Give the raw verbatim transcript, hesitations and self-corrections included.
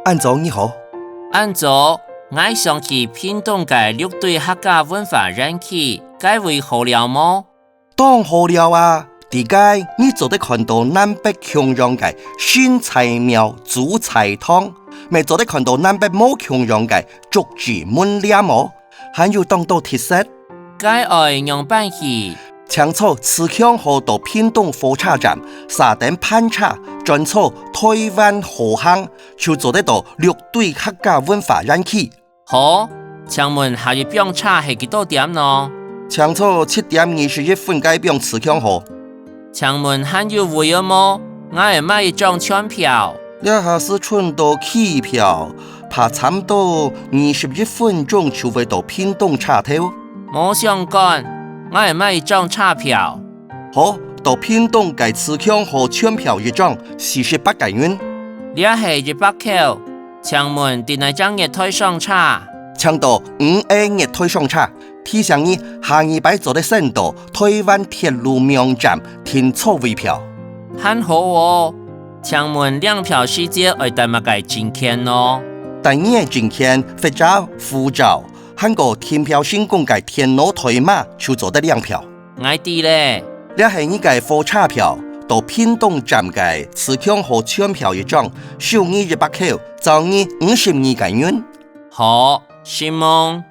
恁早你好。恁早，𠊎想去屏東个六堆客家文化園區，該位好尞無？當好尞啊！在該你做得看著南北共樣个神在廟、祖在堂，乜做得看著南北無共樣个竹子門簾哦，還有當多特色。 該愛仰般去？請坐自強號到屏東火車站，下等盤車，轉坐台灣好行，就做得到六堆客家文化園區。好，請問下一枋車係幾多點呢？請坐七點二十一分該枋自強號。請問還有位仔無？𠊎愛買一張全票。這下係伸到企票，怕差毋多二十一分鐘就會到屏東車頭。 無相干，𠊎愛買一張車票。好，到屏東个自強號全票一張，四十八個銀。這係一百箍，請問在哪隻月台上車？請到五A月台上車，提醒你下二擺做得先到台灣鐵路網站訂座位票。恁好哦，請問領票時節愛帶麼个證件呢？帶你个證件或者護照， 還過訂票成功个電腦代碼就做得領票。𠊎知咧。這係你个火車票，到屏東站个自強號全票一張，收你一百箍，找你五十二個銀。好，承蒙。